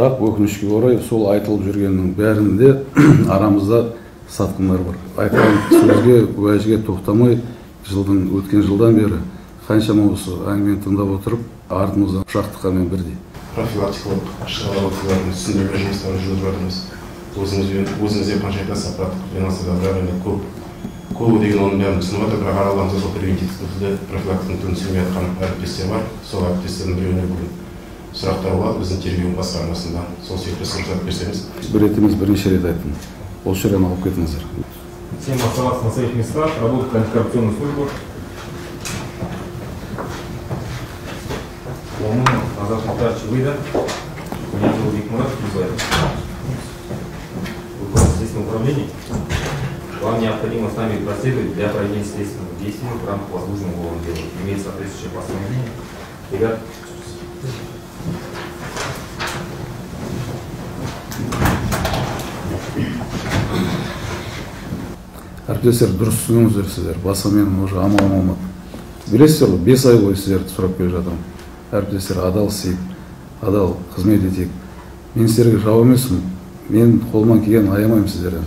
Бірақ өкінішке орай сол айтылып жүргеннің бәрінде арамызда сатқындар бар. Айтқан сөзге, уәжге тоқтамай, жылдың өткен жылдан бері қаншама осы әңгімені тыңдап отырып, артымыздан пышақ тыққанмен бірдей. Профилактикалық шаралар, түсіндірме жұмыстарын жүргізіп жатырмыз. Өзімізде қанша аппараттық жиналса да, бірақ енді көбі деген оның бәрін түсініп жатыр, бірақ араларымызда сол превентивті профилактиканың түрін түсінбей жатқан әріптестер бар. Сол әріптестердің біреуіне бүгін сұрақтар болады біздің тергеу басқармасында. Сол себепті сіз рұқсат берсеңіз. Бір рет емес, бірнеше рет айттым. Осы жерден алып кетіңіздер. Всем оставаться на своих местах, работать антикоррупционную службу. Ломынов Азат Мухтарович выйдет. Меня зовут Бекмурат Кузаев. Вы в следственном управлении. Вам необходимо с нами проследовать для проведения следственных действий в рамках возбужденного уголовного дела. Имеет соответствующее постановление. Ребят. Әріптестер, дұрыс түсініңіздер сіздер. Басқа менің уже амалым болмады. Білесіздер ғой, 5 ай бойы сіздерді сұрап келе жатырмын. Әріптестер, адал істейік, адал қызмет етейік. Мен сіздерге жау емеспін. Мен қолымнан келгенін аямаймын сіздерден.